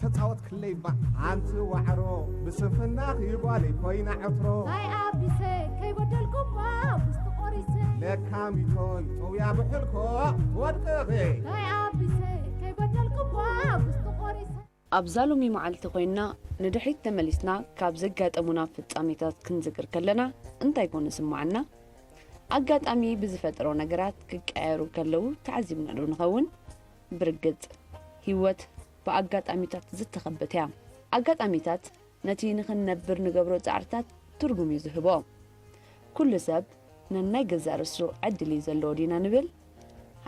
ተጻወት ክለይ ባ ኣንቲ ዋዕሮ ብስንፍና ክይጓለይ ኮይና ዕትሮ ናይ ኣቢሰ ከይበደልኩ ባ ውስጥ ቆሪሰ ለካሚቶይ ጠውያ ብሕልኮ ትወድቅኺ ናይ ኣቢሰ ከይበደልኩ ባ ውስጥ ቆሪሰ ኣብዛ ሎሚ መዓልቲ ኮይንና ንድሕሪት ተመሊስና ካብ ዘጋጠሙና ፍጻሜታት ክንዝክር ከለና እንታይ ኮን ዝስምዓና? ኣጋጣሚ ብዝፈጥሮ ነገራት ክቀያየሩ ከለዉ ተዓዚብና ዶ ንኸውን? ብርግጽ፣ ህይወት ብኣጋጣሚታት ዝተኸበት እያ። ኣጋጣሚታት ነቲ ንኽንነብር ንገብሮ ጻዕርታት ትርጉም እዩ ዝህቦ። ኩሉ ሰብ ነናይ ገዛእ ርእሱ ዕድል እዩ ዘለዎ ዲና ንብል?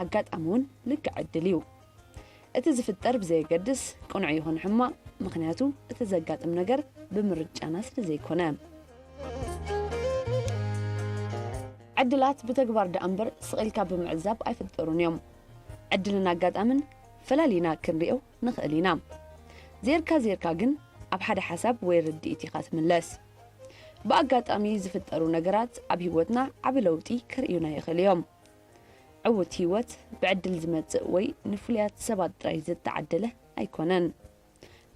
ኣጋጣሚ እውን ልክዕ ዕድል እዩ። እቲ ዝፍጠር ብዘየገድስ ቅኑዕ ይኹን ሕማቕ፣ ምኽንያቱ እቲ ዘጋጥም ነገር ብምርጫና ስለ ዘይኮነ። ዕድላት ብተግባር ደኣ እምበር ስቕ ኢልካ ብምዕዛብ ኣይፍጠሩን እዮም። ዕድልን ኣጋጣምን ፈላሊና ክንሪኦ ንኽእል ኢና። ዜርካ ዜርካ ግን ኣብ ሓደ ሓሳብ ወይ ርድኢት ኢኻ ትምለስ። ብኣጋጣሚ ዝፍጠሩ ነገራት ኣብ ህይወትና ዓቢ ለውጢ ከርእዩና ይኽእሉ እዮም። ዕዉት ህይወት ብዕድል ዝመጽእ ወይ ንፍሉያት ሰባት ጥራይ ዝተዓደለ ኣይኮነን።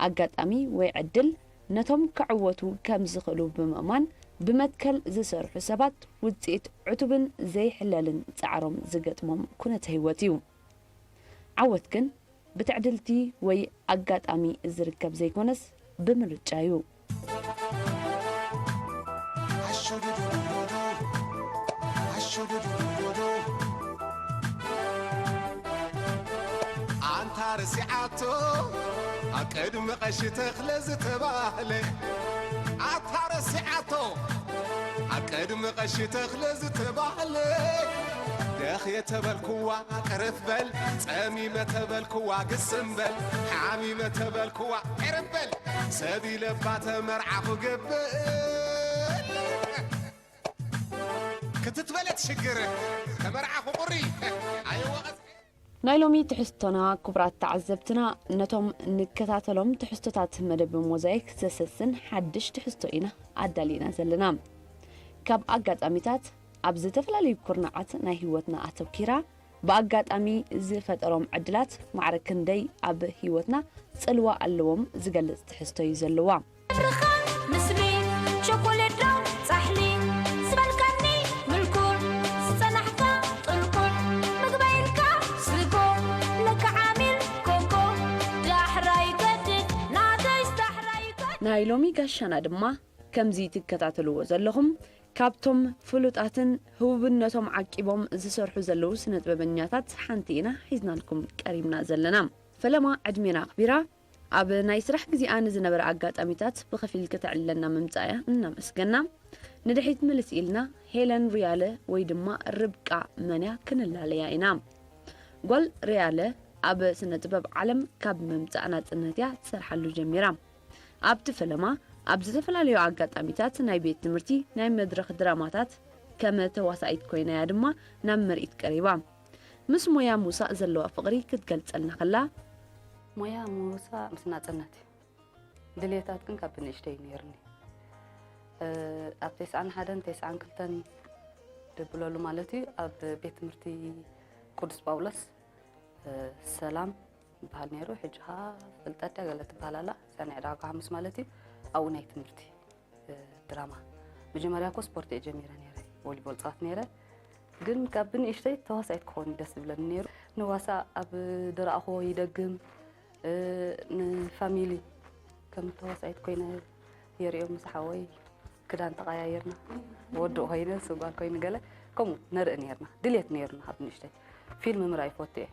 ኣጋጣሚ ወይ ዕድል ነቶም ክዕወቱ ከም ዝኽእሉ ብምእማን ብመትከል ዝሰርሑ ሰባት ውጽኢት ዕቱብን ዘይሕለልን ጻዕሮም ዝገጥሞም ኩነተ ህይወት እዩ። ዓወት ግን ብትዕድልቲ ወይ ኣጋጣሚ ዝርከብ ዘይኮነስ ብምርጫ እዩ። ኣንታ ረሲዓቶ ኣብ ቅድሚ ቀሺ ተኽለ ዝተባህለ ኣታ ረሲዓቶ ኣብ ቅድሚ ቀሺ ተኽለ ዝተባህለ ደኽየ ተበልክዋ ቅርፍ በል ጸሚመ ተበልክዋ ግስም በል ሓሚመ ተበልክዋ ቅርፍ በል ሰብ ኢለባ ተመርዓኹ ገብእ ክትትበለት ሽግር ተመርዓኹ ቁሪ ኣየወቐት ናይ ሎሚ ትሕዝቶና ክቡራት ተዓዘብትና ነቶም ንከታተሎም ትሕዝቶታት መደብ ሞዛይክ ዘሰስን ሓድሽ ትሕዝቶ ኢና ኣዳሊና ዘለና። ካብ ኣጋጣሚታት ኣብ ዝተፈላለዩ ኩርናዓት ናይ ህይወትና ኣተኪራ ብኣጋጣሚ ዝፈጠሮም ዕድላት ማዕረ ክንደይ ኣብ ህይወትና ጽልዋ ኣለዎም ዝገልጽ ትሕዝቶ እዩ ዘለዋ። ብርኻን ምስሊ ቸኮሌት ዶ ጻሕሊ ዝበልካኒ ምልኩል ዝጸናሕካ ጥልቁል ምግበይ ኢልካ ስጎ ለካ ዓሚል ኮኮ ዳሕራይ ገድፍ ናተይስ ዳሕራይ ገድፍ ናይ ሎሚ ጋሻና ድማ ከምዚ ትከታተልዎ ዘለኹም ካብቶም ፍሉጣትን ህቡብነቶም ዓቂቦም ዝሰርሑ ዘለዉ ስነጥበበኛታት ሓንቲ ኢና ሒዝናልኩም ቀሪብና ዘለና። ፈለማ ዕድሜና ኣኽቢራ ኣብ ናይ ስራሕ ግዜኣ ንዝነበረ ኣጋጣሚታት ብኸፊል ከተዕልለና ምምጻእያ እናመስገና ንድሕሪት ምልስ ኢልና ሄለን ሪያለ ወይ ድማ ርብቃ መንያ ክንላለያ ኢና። ጓል ሪያለ ኣብ ስነ ጥበብ ዓለም ካብ ምምጻእ ናጽነት እያ ትሰርሓሉ ጀሚራ። ኣብቲ ፈለማ ኣብ ዝተፈላለዩ ኣጋጣሚታት ናይ ቤት ትምህርቲ ናይ መድረኽ ድራማታት ከም ተዋሳኢት ኮይናያ ድማ ናብ ምርኢት ቀሪባ። ምስ ሞያ ምውሳእ ዘለዋ ፍቕሪ ክትገልጸልና ከላ፣ ሞያ ምውሳእ ምስ ናጽነት እዩ። ድልየታት ግን ካብ ብንእሽተይ እዩ ነይርኒ። ኣብ ተስዓን ሓደን ተስዓን ክልተን ድብለሉ ማለት እዩ ኣብ ቤት ትምህርቲ ቅዱስ ጳውሎስ ሰላም ይበሃል ነይሩ። ሕጂ ኸዓ ፍልጠት ድያ ገለ ትበሃል ኣላ። ሰነ ዕዳጋ ሓሙስ ማለት እዩ ኣብኡ ናይ ትምህርቲ ድራማ መጀመርያ እኮ ስፖርት እየ ጀሚረ ነይረ፣ ቮሊቦል ፃወት ነይረ። ግን ካብ ብንእሽተይ ተዋሳኢት ክኸውን ደስ ዝብለኒ ነይሩ። ንዋሳ ኣብ ድረኣኽዎ ይደግም፣ ንፋሚሊ ከም ተዋሳኢት ኮይነ የርእዮም ምስ ሓወይ ክዳን ተቐያየርና፣ ወዲ ኮይነ እሱ ጓል ኮይኑ ገለ ከምኡ ነርኢ ነይርና። ድልየት ነይሩና ካብ ንእሽተይ ፊልም ምርኣይ ይፈቱ እየ።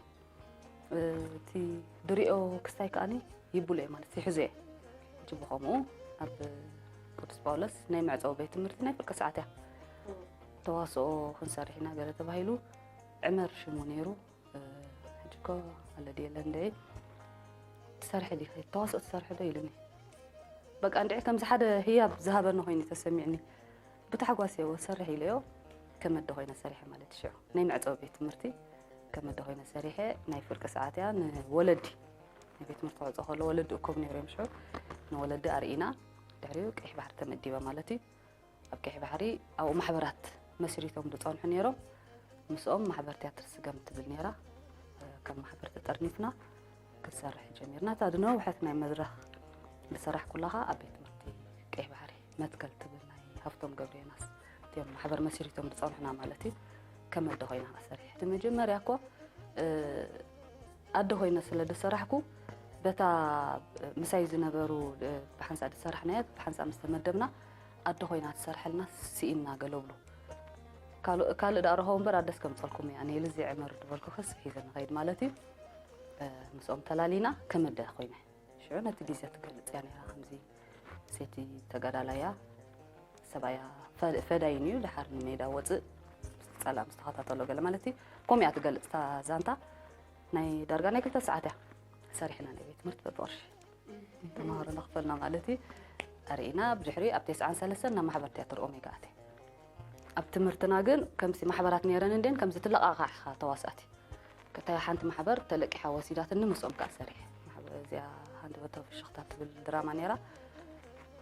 እቲ ድሪኦ ክስታይ ከኣኒ ይብሉ እየ ማለት ይሕዙ እየ። ሕጂ ብኸምኡ ኣብ ቅዱስ ጳውሎስ ናይ መዕፀዊ ቤት ትምህርቲ ናይ ፍርቂ ሰዓት እያ። ተዋስኦ ክንሰርሕ ኢና ገለ ተባሂሉ ዕመር ሽሙ ነይሩ። ሕጂ እኮ ኣሎ ድየ የለን እንደ ትሰርሒ ዲኺ ተዋስኦ ትሰርሒ ዶ ኢሉኒ። በቃ እንድዒ ከምዚ ሓደ ህያብ ዝሃበኒ ኮይኑ ተሰሚዕኒ። ብታሕጓስ እየ ወሰርሕ ኢለዮ ከመደ ኮይነ ሰሪሐ ማለት ሽዑ ናይ መዕፀዊ ቤት ትምህርቲ ከመደ ኮይነ ሰሪሐ ናይ ፍርቂ ሰዓት እያ ንወለዲ ናይ ቤት ትምህርቲ ክዕፆ ከሎ ወለዲ እኮብ ነይሩ እዮም ሽዑ ንወለዲ ኣርኢና ድሕሪኡ ቀይሕ ባሕሪ ተመዲበ ማለት እዩ ኣብ ቀይሕ ባሕሪ ኣብኡ ማሕበራት መስሪቶም ዝፀንሑ ነይሮም ምስኦም ማሕበር ትያትር ስገም ትብል ነይራ ከም ማሕበር ተጠርኒፍና ክንሰርሕ ጀሚርና። እታ ዝነውሐት ናይ መድረኽ ዝሰራሕኩላ ኸኣ ኣብ ቤት ትምህርቲ ቀይሕ ባሕሪ መትከል ትብል ናይ ሃፍቶም ገብረዮናስ፣ እቲኦም ማሕበር መስሪቶም ዝጸንሑና ማለት እዩ። ከም ኣደ ኮይና ኸኣ ሰሪሐ። እቲ መጀመርያ እኮ፣ እ፣ ኣደ ኮይነ ስለ ዝሰራሕኩ፣ በታ ምሳይ ዝነበሩ፣ እ፣ ብሓንሳእ ዝሰራሕናዮ፣ ብሓንሳእ ምስ ተመደብና፣ ኣደ ኮይና ትሰርሐልና ስኢንና ገለ ብሉ። ካልእ፣ ካልእ ደኣ ረኸቡ እምበር ኣደስ ከምጸልኩም እያ። ኣነ ልዚ ዕመር ዝበልኩ ከስ ሒዘ ንኸይድ ማለት እዩ። እ፣ ምስኦም ተላሊና ከም ኣደ ኮይነ። ሽዑ ነቲ ግዜ ትገልጽ እያ ነይራ፣ ከምዚ ሰይቲ ተጋዳላይ እያ፣ ሰብኣያ ፈ-፣ ፈዳይን እዩ፣ ድሓር ንሜዳ ወጽእ፣ ጸላም ዝተኸታተሎ ገለ ማለት እዩ። ከምኡ እያ ትገልጽ እታ ዛንታ። ናይ ዳርጋ ናይ ክልተ ሰዓት እያ ሰሪሕና ናይ ቤት ትምህርቲ በብቕርሺ ተምሃሮ እናኽፈልና ማለት እዩ። ኣርኢና፣ ብድሕሪኡ ኣብ ተስዓን ሰለስተን ናብ ማሕበር ትያትር ኦሜጋ ኣትየ። ኣብ ትምህርትና ግን ከምዚ ማሕበራት ነይረን እንድየን፣ ከምዚ ትለቓቓሕ ኢኻ ተዋሳእቲ። ከታ ሓንቲ ማሕበር ተለቂሓ ወሲዳትኒ፣ ምስኦም ከኣ ሰሪሐ። ማሕበር እዚኣ ሃንደበት ኦፍ ፍሽኽታ ትብል ድራማ ነይራ።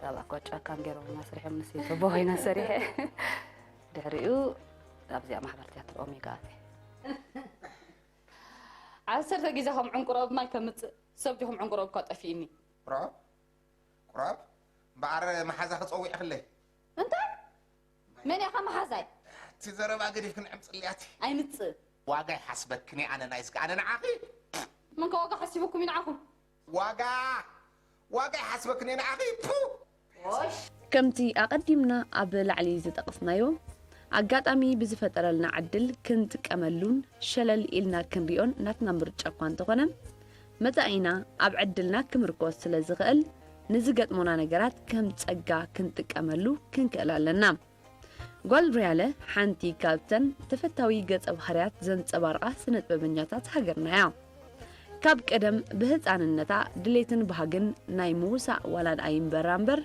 ኣብ ኣኳ ጫካን ገይሮም መስሪሖም፣ ንስ ተቦ ኮይና ሰሪሐ። ድሕሪኡ ኣብዚኣ ማሕበር ትያትር ኦሜጋ ኣትየ። ዓሰርተ ግዜ ከም ዕንቁሮ ኣብ ማይ ከምጽእ ሰብ ዲኹም ዕንቁሮ እኳ ጠፊእኒ። ቁራብ? ቁራብ? እምበኣር መሓዛ ክጸውዕ ይኽለይ። እንታይ? መን ኢኻ መሓዛይ? እቲ ዘረባ ገዲፍክን ዕምጽልያቲ። ኣይምጽእ። ዋጋ ይሓስበክን እየ ኣነ ናይዝጊ፣ ኣነ ንዓኺ። መን ከ ዋጋ ሓሲቡኩም እዩ ንዓኹም? ዋጋ፣ ዋጋ ይሓስበክን እየ ንዓኺ። ፑ! ከምቲ ኣቐዲምና ኣብ ላዕሊ ዝጠቐስናዮ፣ ኣጋጣሚ ብዝፈጠረልና ዕድል ክንጥቀመሉን ሸለል ኢልና ክንሪኦን ናትና ምርጫ እኳ እንተኾነ፣ መጻኢና ኣብ ዕድልና ክምርኮስ ስለ ዝኽእል፣ ንዝገጥሙና ነገራት ከም ጸጋ ክንጥቀመሉ ክንክእል ኣለና። ጓል ሪያለ ሓንቲ ካብተን ተፈታዊ ገጸ ባህርያት ዘንጸባርቓ ስነ ጥበበኛታት ሃገርና እያ። ካብ ቀደም ብህጻንነታ ድሌትን ባህግን ናይ ምውሳእ ዋላ ደኣ ይንበራ እምበር፣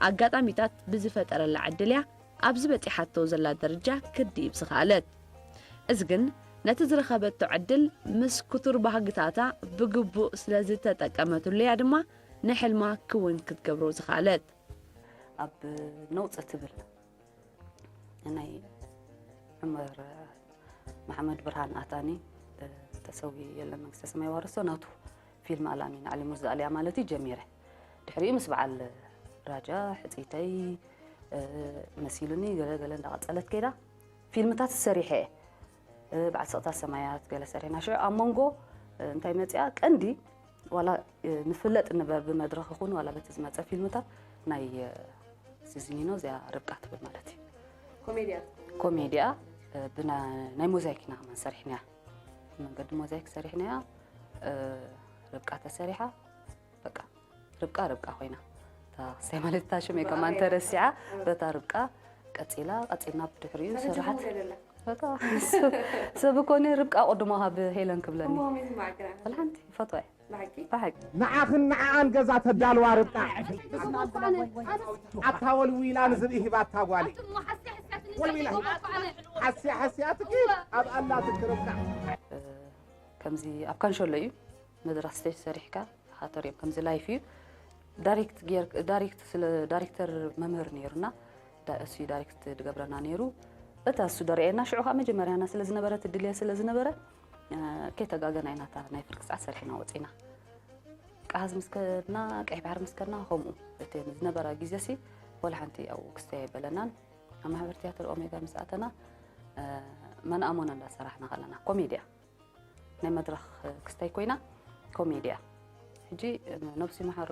ኣጋጣሚታት ብዝፈጠረላ ዕድል እያ ኣብዚ በጺሓቶ ዘላ ደረጃ ክትድይብ ዝኸኣለት። እዚ ግን ነቲ ዝረኸበቶ ዕድል ምስ ክቱር ባህግታታ ብግቡእ ስለ ዝተጠቀመትሉ እያ ድማ ንሕልማ ክውን ክትገብሮ ዝኸኣለት። ኣብ ነውጽ ትብል ናይ ዑመር መሓመድ ብርሃን ኣታኒ፣ እ፣ ተሰዊኡ የለን መንግስተ ሰማይ ዋርሶ፣ ናቱ ፊልም ኣላሚን ዓሊሙ ዝኣልያ ማለት እዩ ጀሚረ። ድሕሪኡ ምስ በዓል ራጃ ሕጽይተይ፣ እ፣ መሲሉኒ ገለ ገለ እንዳቐጸለት ከይዳ ፊልምታት ሰሪሐ እየ። እ፣ በዓል ስቕታ ሰማያት ገለ ሰሪሕና። ሽዑ ኣብ መንጎ፣ እ፣ እንታይ መጽያ ቀንዲ ዋላ፣ እ፣ ንፍለጥ ንበር ብመድረኽ ይኹን ዋላ በቲ ዝመጸ ፊልምታት ናይ፣ እ፣ ሲዝኒኖ እዚኣ ርብቃ ትብል ማለት እዩ። ኮሜድያ። ኮሜድያ፣ እ፣ ብና-፣ ናይ ሞዛይክ ኢና ከማን ሰሪሕናያ። መንገዲ ሞዛይክ ሰሪሕናያ፣ እ፣ ርብቃ ተሰሪሓ፣ በቃ ርብቃ ርብቃ ኮይና። እታ ክስታይ ማለት እታ ሽመይ ከማን ተረሲዓ፣ በታ ርብቃ ቀጺላ፣ ቀጺልና ብድሕሪኡ ተረጅሙ ሰራሓት። ገለላ። በቃ ሰብ፣ ሰብ እኮ እኔ ርብቃ ቅድሞ ካብ ሄለን ክብለኒ። እሞ ከመይ ዝማዕግና? ወላ ሓንቲ ይፈትዋ እየ። ብሓቂ? ብሓቂ። ንዓኽን ንዓኣን ገዛ ተዳልዋ ርብቃ። ኣታ ወልዊላ ንዝብኢ ሂባታ ጓለይ። ወልዊላ ሂባ። ሓስያ ሓስያትኪ ኣብ ኣላትኪ ርብቃ። እ፣ ከምዚ ኣብ ካንሸሎ እዩ መድረኽ ስቴጅ ሰሪሕካ ኢኻ ተሪኦም። ከምዚ ላይፍ እዩ። ዳይሬክት ጌር-፣ ዳይሬክት ስለ ዳይሬክተር መምህር ነይሩና፣ ዳ-፣ እሱ እዩ ዳይሬክት ዝገብረና ነይሩ። በታ እሱ ደርእየና፣ ሽዑ ኸዓ መጀመርያና ስለ ዝነበረ፣ እቲ ድልየት ስለ ዝነበረ፣ እ፣ ከይተጋገና ኢና እታ ናይ ፍርቂ ሰዓት ሰሪሕና ወፂና። ቃሃዝ ምስ ከድና፣ ቀይሕ ባሕሪ ምስ ከድና፣ ከምኡ። እቲ ዝነበረ ግዜሲ፣ ወላ ሓንቲ ኣብኡ ክስተይ ኣይበለናን። ኣብ ማሕበር ትያትር ኦሜጋ ምስ ኣተና፣ እ፣ መን ኣሞና እንዳሰራሕና ከለና፣ ኮሜድያ። ናይ መድረኽ ክስታይ ኮይና ኮሜድያ። ሕጂ ነብሱ ይምሓሮ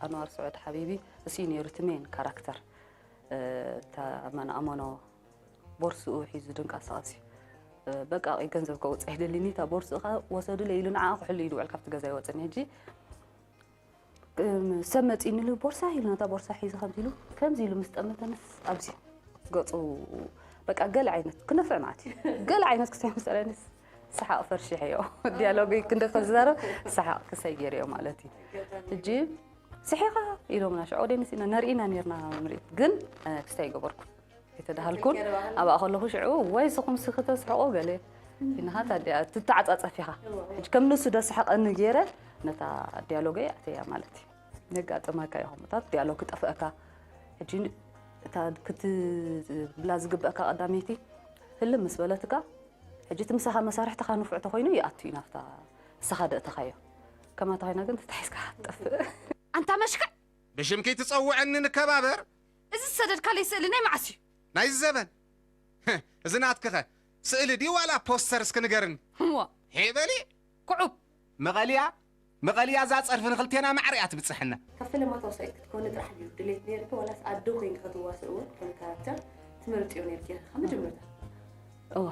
ኣንዋር ስዑድ ሓቢቢ፣ እሱ እዩ ነይሩ እቲ ሜን ካራክተር። እታ መን ኣመኖ ቦርስኡ ሒዙ ድንቃሳቐስ እዩ። በቃ ገንዘብ ከውፅእ ኣይደልን እዩ፣ እታ ቦርስኡ ኸዓ ወሰዱለይ ኢሉ ንዓኣ ክሕሉ እዩ ዝውዕል፣ ካብቲ ገዛ ኣይወፅን እዩ። ሕጂ እም፣ ሰብ መፂኡ ንሉ ቦርሳ ኢሉ ነታ ቦርሳ ሒዙ ከምዚ ኢሉ፣ ከምዚ ኢሉ ምስ ጠመተንስ ኣብዚ ገፁ በቃ ገለ ዓይነት ክነፍዕ ማለት እዩ። ገለ ዓይነት ክሳይ መሰለንስ ሰሓቕ ፈርሺሐዮ። ዲያሎግ ክንደ ከዝዛረብ ሰሓቕ ክሳይ ገይረዮ ማለት እዩ። ሕጂ ስሒኻ ኢሎምና ሽዑ ወደ ንስ ኢና ነርኢና ነርና ምርኢት ግን፣ እ፣ ክስታይ ገበርኩ። ኣይተዳሃልኩን። ኣብኣ ከለኹ ሽዑ ወይ ስኹም ስኺ ተስሕቑ ገለ ኢንኻ ታዲያ ትተዓጻጸፍ ኢኻ። ሕጂ ከም ንሱ ደስሕቐኒ ገይረ ነታ ዲያሎገይ ኣእተያ ማለት እዩ። የጋጥመካ እዩ ከምኡታት ዲያሎግ ክጠፍአካ። ሕጂ እታ ክትብላ ዝግበአካ ቀዳመይቲ ህልም ምስ በለትካ፣ ሕጂ እቲ ምሳኻ መሳርሕትኻ ንፉዕ ተኾይኑ ይኣቱ እዩ ናብታ ንስኻ ደእተኻዮ። ከማታ ኮይና ግን ተታሒዝካ ትጠፍእ። ኣንታ መሽክዕ! ብሽም ከይትጸውዐኒ ንከባበር። እዚ ዝሰደድካለይ ስእሊ ናይ መዓስ እዩ? ናይ ዘበን። እዚ ናትክኸ ስእሊ ድዩ ዋላ ፖስተር እስኪ ንገርኒ። እዋ፣ ሄበሊ ኩዑብ። መቐልያ መቐልያ እዛ ጸርፊ ንኽልቴና ማዕረ እያ ትብጽሐና። ካብ ፈለማ ተዋሳኢት ክትኮኒ ጥራሕ ድዩ ድሌት ነይርኪ ዋላስ ኣዶ ኮይንኪ ክትዋስእ እውን ከም ካራክተር ትመርፅዮ ነይርኪ ኢኻ ካብ መጀመርታ? እዋ፣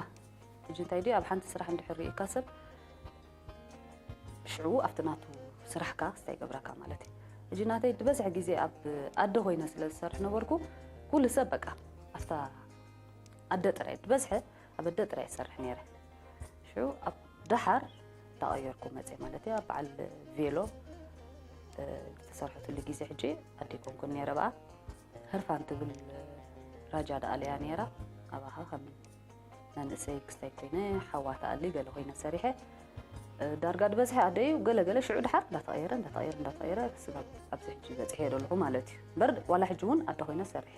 ሕጂ እንታይ ድዩ ኣብ ሓንቲ ስራሕ እንድሕር ርኢካ ሰብ ሽዑ ኣብቲ ናቱ ስራሕካ ስታይ ገብረካ ማለት እዩ። ሕጂ ናተይ ዝበዝሐ ግዜ ኣብ ኣደ ኮይነ ስለ ዝሰርሕ ነበርኩ ኩሉ ሰብ በቃ ኣብታ ኣደ ጥራይ ዝበዝሐ ኣብ ኣደ ጥራይ ይሰርሕ ነይረ። ሽዑ ኣብ ደሓር እንዳቐየርኩ መፅእ ማለት እያ። በዓል ቬሎ ዝተሰርሐትሉ ግዜ ሕጂ ኣደ ይኮንኩን ነይረ። ብኣ ህርፋን ትብል ራጃ ደኣለያ ነይራ። ኣባኻ ከም መንእሰይ ክስታይ ኮይነ ሓዋ ተኣሊ ገለ ኮይነ ሰሪሐ። ዳርጋ ዝበዝሐ ኣደ እዩ። ገለ ገለ ሽዑ ደሓር እንዳተቐየረ እንዳተቐየረ እንዳተቐየረ ክስብ ኣብዚ ሕጂ በፂሐ ዘለኹ ማለት እዩ። እምበር ዋላ ሕጂ እውን ኣደ ኮይነ ሰሪሐ።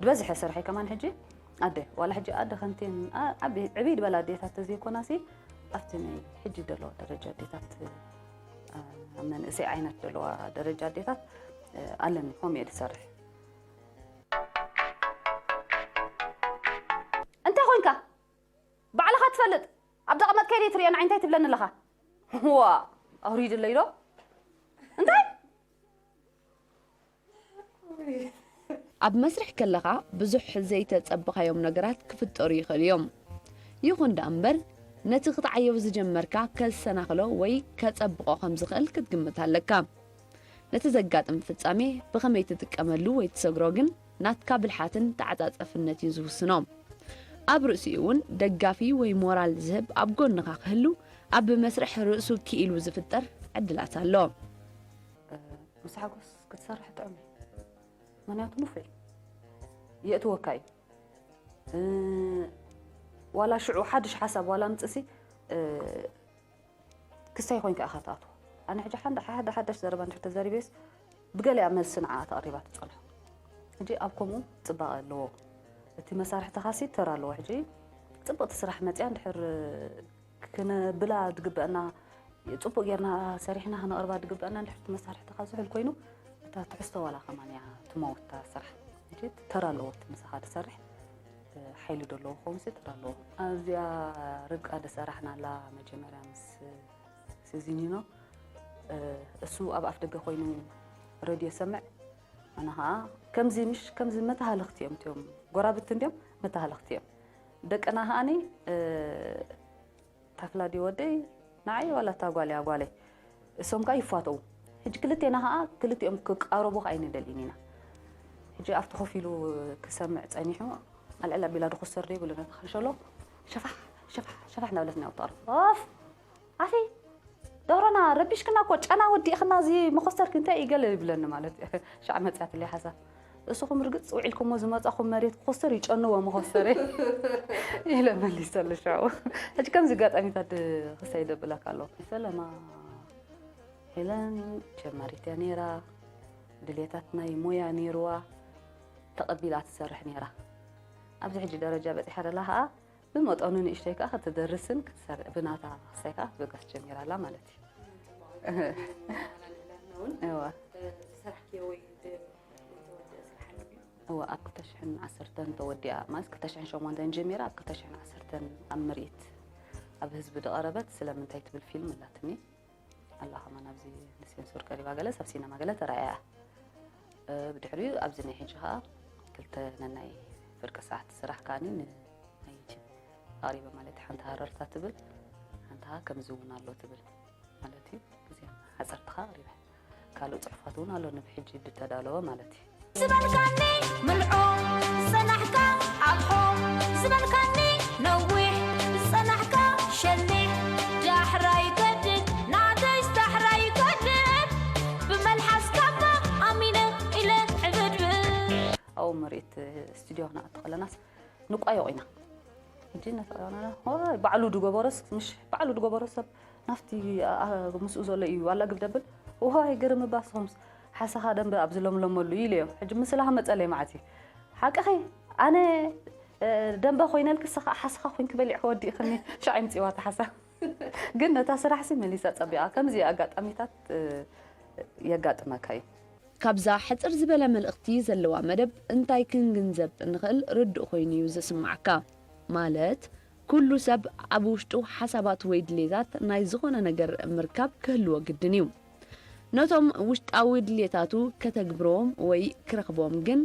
ዝበዝሐ ስርሐይ ከማን ሕጂ ኣደ ዋላ ሕጂ ኣደ ከምቴን ዕብይ ዝበላ ኣዴታት ተዘይኮናሲ ኣብቲ ናይ ሕጂ ዘለዋ ደረጃ ኣዴታት ኣብ መንእሰይ ዓይነት ዘለዋ ደረጃ ኣዴታት ኣለኒ ከምኡ እየ ዝሰርሕ። እንታይ ኮንካ? ባዕልኻ ትፈልጥ። ኣብ ደቐመጥ ከይደ ትርእዮ ንዓይ እንታይ ትብለኒ ኣለኻ? ዋ ኣውሪድለይ ዶ? እንታይ? ኣብ መስርሕ ከለኻ ብዙሕ ዘይተጸበኻዮም ነገራት ክፍጠሩ ይኽእሉ እዮም። ይኹን ደኣ እምበር፣ ነቲ ክትዓየው ዝጀመርካ ከሰናኽሎ ወይ ከጸብቖ ከም ዝኽእል ክትግምት ኣለካ። ነቲ ዘጋጥም ፍጻሜ ብኸመይ ትጥቀመሉ ወይ ትሰግሮ ግን ናትካ ብልሓትን ተዓጻጸፍነት እዩ ዝውስኖ። ኣብ ርእሲኡ እውን ደጋፊ ወይ ሞራል ዝህብ ኣብ ጎንኻ ክህሉ ኣብ መስርሕ ርእሱ ክኢሉ ዝፍጠር ዕድላት ኣሎ። ምስ ሓጎስ ክትሰርሕ ጥዑም እዩ። ምኽንያቱ ንፉዕ እዩ። የእትወካ እዩ። እ፣ ዋላ ሽዑ ሓድሽ ሓሳብ ዋላ ምጽእሲ፣ እ፣ ክስታይ ኮይንካ ኢኻ ትኣትዎ። ኣነ ሕጂ ሓንዳ-፣ ሓደ ሓዳሽ ዘረባ እንድሕር ተዘሪበስ ብገሊኣ መልሲ ንዓኣ ተቕሪባ ትጸንሖ። ሕጂ ኣብ ከምኡ ጽባቐ ኣለዎ። እቲ መሳርሕትኻሲ ተራ ኣለዎ። ሕጂ ጽብቕቲ ስራሕ መጽያ እንድሕር ክነብላ ዝግበአና፣ ጽቡቕ ጌርና ሰሪሕና ክነቕርባ ዝግበአና እንድሕር እቲ መሳርሕትኻ ዝሑል ኮይኑ፣ እታ ትሕዝቶ ዋላ ከማን እያ ትመውት እታ ስራሕ። ሕጂ ተራ ኣለዎ እቲ ምሳኻ ዝሰርሕ፣ ሓይሊ ዶ ኣለዎ ክኸውን ሲ ተራ ኣለዎ። ኣብዚኣ ርብቃ ዝሰራሕናላ መጀመርያ ምስ ሲዚኒኖ፣ እሱ ኣብ ኣፍ ደገ ኮይኑ ሬድዮ ይሰምዕ፣ ኣነ ኸዓ ከምዚ ምሽ ከምዚ መተሃለኽቲ እዮም እቲኦም፣ ጎራብቲ እንድዮም መተሃለኽቲ እዮም። ደቅና ኸዓኒ፣ ታፍላ ድዩ ወደይ ንዓይ ዋላ እታ ጓል እያ ጓለይ፣ እሶም ከኣ ይፋተዉ። ሕጂ ክልቴና ኸኣ ክልቲኦም ክቃረቡ ከኣ ኣይንደልይን ኢና። ሕጂ ኣብቲ ኮፍ ኢሉ ክሰምዕ ጸኒሑ ኣልዕል ኣቢላ ድኹስር ደይብሉ ነቲ ካንሸሎ ሸፋሕ ሸፋሕ ሸፋሕ እናበለት ኢና ተቕርብ። ኦፍ ኣኺ ደብሮና ረቢሽክና እኮ ጨና ወዲእኽና እዚ መኾስተርኪ እንታይ እዩ ገለ ይብለኒ ማለት እዩ። ሻዕ መጽያትለይ ሓሳብ እስኹም ርግጽ ውዒልኩሞ ዝመጻኹም መሬት ክኾስተር ይጨንዎ መኾስተር ኢለ መሊሰሉ ሽዑ። ሕጂ ከምዚ ኣጋጣሚታት ክሳይ ደብለካ ኣለኹ። ፈለማ ሄለን ጀማሪት እያ ነይራ። ድሌታት ናይ ሞያ ነይርዋ ተቐቢላ ትሰርሕ ነይራ። ኣብዚ ሕጂ ደረጃ በጺሓ ደላ ኸኣ ብመጠኑ ንእሽተይ ከኣ ክትደርስን ክትሰርሕ ብናታ ክሳይ ከኣ ክትበገስ ጀሚራ ኣላ ማለት እዩ። እዋ። እዋ፣ ኣብ ክልተ ሽሕን ዓሰርተን ተወዲኣ፣ ማለት ክልተ ሽሕን ሸሞንተን ጀሚራ ኣብ ክልተ ሽሕን ዓሰርተን ኣብ ምርኢት ኣብ ህዝቢ ዝቐረበት ስለምንታይ ትብል ፊልም ኣላትኒ። ኣላ ከማን ኣብዚ ንሴንሱር ቀሪባ ገለ፣ ኣብ ሲነማ ገለ ተራእያ። እ፣ ብድሕሪኡ ኣብዚ ናይ ሕጂ ኸኣ ክልተ ነናይ ፍርቂ ሰዓት ስራሕ ከኣኒ ን-፣ ናይ ዩቲዩብ ኣቕሪበ ማለት ሓንቲ ሃረርታ ትብል፣ ሓንቲ ኸኣ ከምዚ እውን ኣሎ ትብል ማለት እዩ። እዚኣ ሓፀርትኻ ኣቕሪበ። ካልእ ፅሑፋት እውን ኣሎ ንብሕጂ ዝተዳለወ ማለት እዩ። ዝበልካኒ ምልዖ ዝጸናሕካ ኣብሖ ዝበልካኒ ነዊሕ ዝጸናሕካ ሸኒሕ ዳሕራይ ገድድ ናተይስ ዳሕራይ ገድድ ብመልሓስ ካባ ኣሚነ ኢለ ዕብድብድ ኣብኡ ምርኢት ስቱድዮ ክንኣቱ ከለናስ ንቋየቑ ኢና። ሕጂ ነተቐናና ዋይ ባዕሉ ድገበሮስ ምሽ ባዕሉ ድገበሮስ ሰብ ናፍቲ ምስኡ ዘሎ እዩ ኣላግብ ደብል ዋይ ግርም እባ ንስኹምስ ሓሰኻ ደንበ ኣብ ዝለምለመሉ ኢለዮ። ሕጂ ምስላ መጸለይ መዓት እዩ ሓቅኺ ኣነ ደንበ ኮይነልኪ ንስኻ ሓሰኻ ኮይንኪ በሊዕኪ ወዲእኽኒ ሻዕ ይምጽዋ ተሓሳ ግን ነታ ስራሕሲ መሊሳ ጸቢቓ። ከምዚ ኣጋጣሚታት፣ እ፣ የጋጥመካ እዩ። ካብዛ ሕጽር ዝበለ መልእኽቲ ዘለዋ መደብ እንታይ ክንግንዘብ እንኽእል ርዱእ ኮይኑ እዩ ዝስማዓካ። ማለት ኩሉ ሰብ ኣብ ውሽጡ ሓሳባት ወይ ድሌታት ናይ ዝኾነ ነገር ምርካብ ክህልዎ ግድን እዩ። ነቶም ውሽጣዊ ድሌታቱ ከተግብርዎም ወይ ክረኽብዎም ግን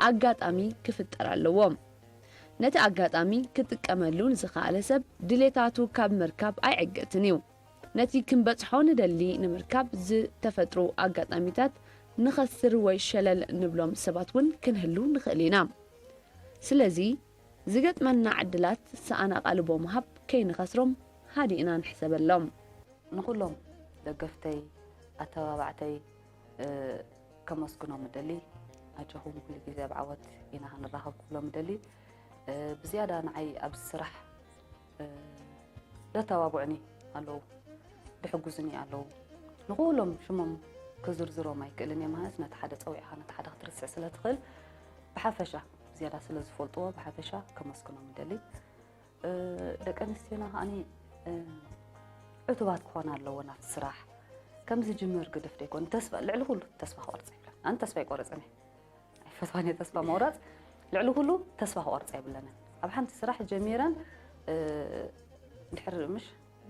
ኣጋጣሚ ክፍጠር ኣለዎ። ነቲ ኣጋጣሚ ክጥቀመሉ ንዝኸኣለ ሰብ ድሌታቱ ካብ ምርካብ ኣይዕገትን እዩ። ነቲ ክንበጽሖ ንደሊ ንምርካብ ዝተፈጥሩ ኣጋጣሚታት ንኸስር ወይ ሸለል ንብሎም ሰባት እውን ክንህሉ ንኽእል ኢና። ስለዚ ዝገጥመና ዕድላት ሰኣን ኣቓልቦ ምሃብ ከይንኸስሮም ሃዲእና ንሕሰበሎም። ንኹሎም ደገፍተይ፣ ኣተባባዕተይ፣ እ፣ ከመስግኖም እደሊ። ኣጆኹም፣ ኩሉ ግዜ ኣብ ዓወት ኢና ክንራኸብ ክብሎም እደሊ። እ፣ ብዝያዳ ንዓይ ኣብዚ ስራሕ፣ እ፣ ደተባብዑኒ ኣለዉ፣ ድሕጉዙኒ ኣለዉ። ንኹሎም ሽሞም ክዝርዝሮም ኣይክእልን እየ፣ ማለት ነቲ ሓደ ጸዊዕኻ ነቲ ሓደ ክትርስዕ ስለ ትኽእል፣ ብሓፈሻ ዝያዳ ስለ ዝፈልጥዎ ብሓፈሻ ከመስግኖም እደሊ። እ፣ ደቂ ኣንስትዮና ከዓኒ፣ እ፣ ዕቱባት ክኾና ኣለወን ኣብቲ ስራሕ። ከም ዝጅምር ግድፍ ደይኮን፣ ተስፋ፣ ልዕሊ ኩሉ ተስፋ ክቆርጽ ኣይብለን። ኣነ ተስፋ ኣይቆረጽን እየ። ኣይፈትዋን እየ ተስፋ ምቑራጽ። ልዕሊ ኩሉ ተስፋ ክቆርጻ የብለንን። ኣብ ሓንቲ ስራሕ ጀሚረን፣ እ፣ ድሕሪ ምሽ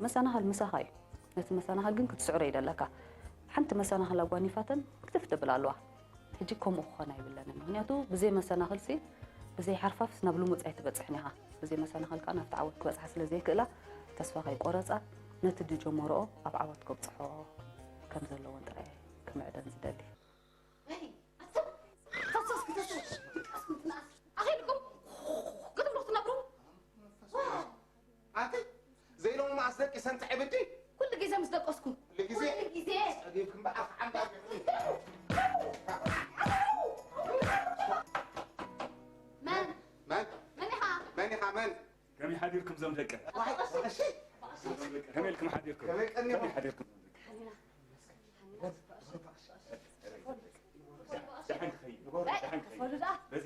መሰናኽል ምሳኻ እዩ። ነቲ መሰናኽል ግን ክትስዕሮ ይደለካ። ሓንቲ መሰናኽል ኣጓኒፋተን ክትፍ ትብል ኣለዋ። ሕጂ ከምኡ ክኾን ኣይብለንን። ምኽንያቱ ብዘይ መሰናኽልሲ፣ ብዘይ ሓርፋፍስ ናብ ልሙጽ ኣይትበጽሕን ኢኻ። ብዘይ መሰናኽል ከኣ ናብቲ ዓወት ክበጽሓ ስለ ዘይክእላ፣ ተስፋ ከይቆረጻ፣ ነቲ ዝጀመርኦ ኣብ ዓወት ከብጽሖ ከም ዘለወን ጥራይ ክምዕደን ዝደሊ። ኣኺልኩም ክትብሉ ክትነብሩ ኣንቲ ዘይሎሙ መዓስ ደቂሰን ትዕብዲ ኩሉ ግዜ ምስ ደቀስኩ ኩሉ ግዜ ኩሉ ግዜ ጸጊብኩም በዓል ክዓምባ መን መን መን ኢኻ መን ኢኻ መን ከመይ ሓዲርኩም ዞም ደቂ ዋይ እሺ ከመይ ኢልኩም ሓዲርኩም ከመይ ቀኒኹም? ከመይ ሓዲርኩም ደሓን ትኸይድ ደሓን ትኸይድ ፈሉ ደኣ በዚ